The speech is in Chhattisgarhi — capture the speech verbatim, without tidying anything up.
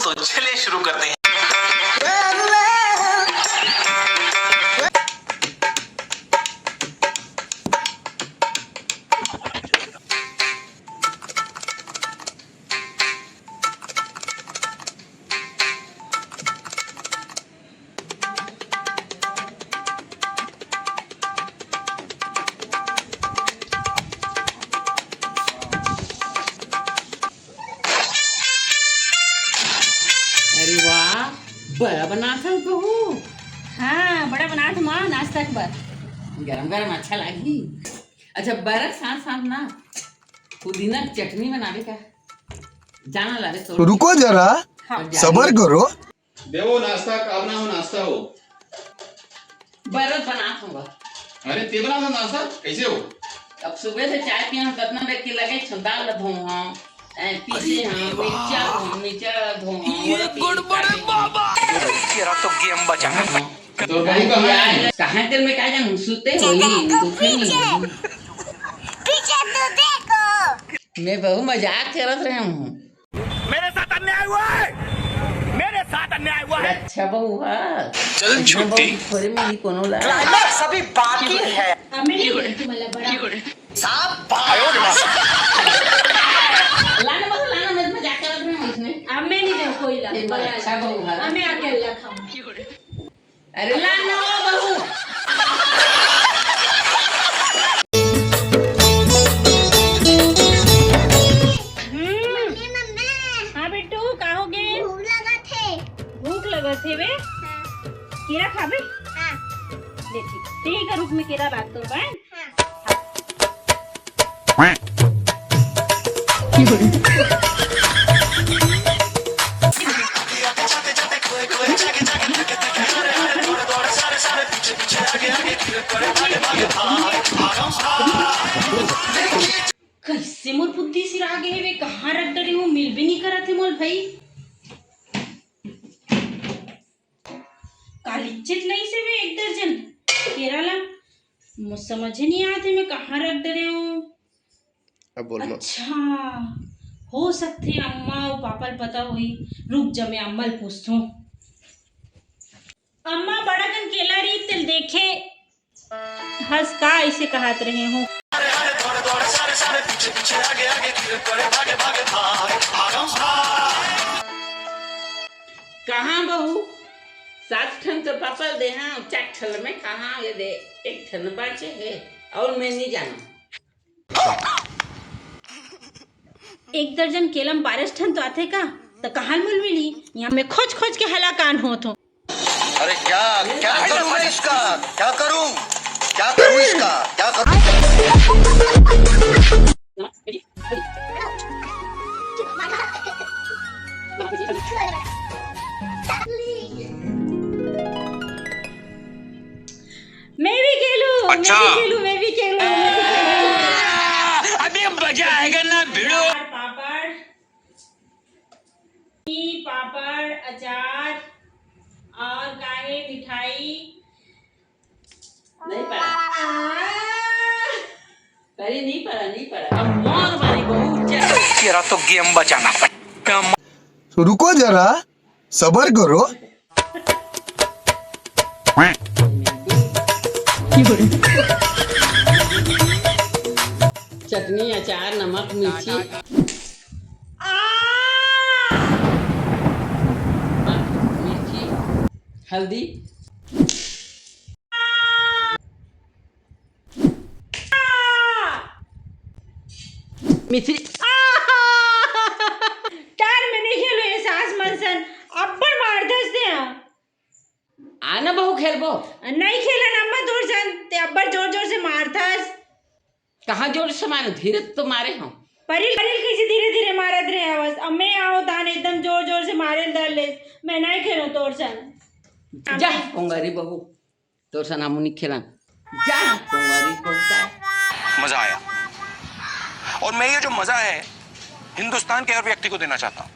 तो चलिए शुरू करते हैं। अरे वाह, बड़ा बनात हस बहू। हाँ, बड़ा बनात हँव नाश्ता के बर। गरम गरम अच्छा लागही। अच्छा, बरा के साथ साथ ना पुदीना के चटनी बनाबे का? जाना लाबे तोड़ के। रुको जरा, हाँ। सबर करो। देवो नाश्ता, का बनाहूँ नाश्ता हो? बरा बनात हँव। अरे, तैं बनात हस नाश्ता? कइसे हो? अब सुबह से चाय पिए हँव, कतना बेर के लगे छो, दाल धोए हँव, ए, पीसे हँव, मिर्चा धोए हँव, मिर्चा धोए हँव, ये गड़बड़ है बाबा। तेरा तो गेम बचा। तोर बहू कहाँ हे? कहाँ तेरे में का जानहूँ, सुते होही, उठे नहीं होही। पीछे तो देखो। मैं बहू मजाक करत रहे हँव। मेरे साथ अन्याय हुआ है, मेरे साथ अन्याय हुआ है। अच्छा बहू हा। चल अइसने छुट्टी। बहू थोड़े मिली कोनो ला। क्लाइमैक्स अभी बाकी है। अब मैं नहीं देती, मतलब, बड़ा। साहब, लाना बहू, लाना, मैं मजाक करत रहे हँव अइसने। अब मैं नहीं देव कोई ला। ए, बड़ा अच्छा बहू हा। अब मैं अकेला खाऊँ। अरे ला ना ओ बहू। हम्म। Mummy, mummy. हाँ बेटू, का हो गे? भूख लगत हे। भूख लगत हे बे? हाँ। केरा खाबे? हाँ। ले ठीक। ठीक है, रुक, मैं केरा राख दो, बाय। हाँ। कइसे मोर बुद्धि सिरा गे हे बे, कहाँ रख डरे हँव, मिलबे नइ करत हे मोर भाई। काली चित लइसे बे एक दर्जन केरा ला, मोर समझे नइ आत हे, मैं कहाँ रख डरे हँव। अब बोल मत। अच्छा, हो सकथे अम्मा अउ पापा ल पता होही। रुक जा, मैं अम्मा ल पूछथँव। अम्मा, बड़ा कन केला रहिस तेला देखे हस का, अइसे कहत रहे हँव। कहाँ बहू, सात ठन तो पापा ल दे हँव, चार ठन में कहाँ ये दे, एक ठन बाँचे हे, अउ मैं नइ जानँव। एक दर्जन केला म बारह ठन तो आथे का, त कहाँ ले मोला मिलही? इहाँ मैं खोज खोज के हलाकान होत हँव। अरे क्या, क्या करूँ मैं इसका, क्या करूँ, क्या करूँ इसका, क्या करूँ? मैं भी खेलूं, अच्छा। मैं भी खेलूं, मैं भी खेलूं, मैं भी खेलूं। अभी मजा आएगा ना भिड़ो। पापड़, पापड़, अचार और काहे मिठाई। नहीं पड़ा। आ। अरे नहीं पड़ा, नहीं पड़ा। अब मार मारी बहू। तेरा तो गेम बचाना पड़ेगा। तो रुको जरा, सबर करो। चटनी, अचार, नमक, मिर्ची। आ! मिर्ची, हल्दी। मिश्री। टार में नहीं खेलो ये सास मन सन, अब्बड़ मार दस दे। आ ना बहू खेलबो। नहीं खेलन अम्मा तोर सन, ते अब्बड़ जोर जोर से मारथस। कहाँ जोर से मारे, धीरे तो मारे हँव। परी ल, परी ल कइसे धीरे धीरे मारत रहे हवस, अब मैं आँव तहान एकदम जोर जोर से मारे ल धर लेस, मैं नहीं खेलों तोर सन। जा, कोंगारी बहू। तोर सन हमू नइ खेलन। जा, कोंगारी बहुताय। मजा आया। और मैं ये जो मजा है, हिंदुस्तान के हर व्यक्ति को देना चाहता हूँ।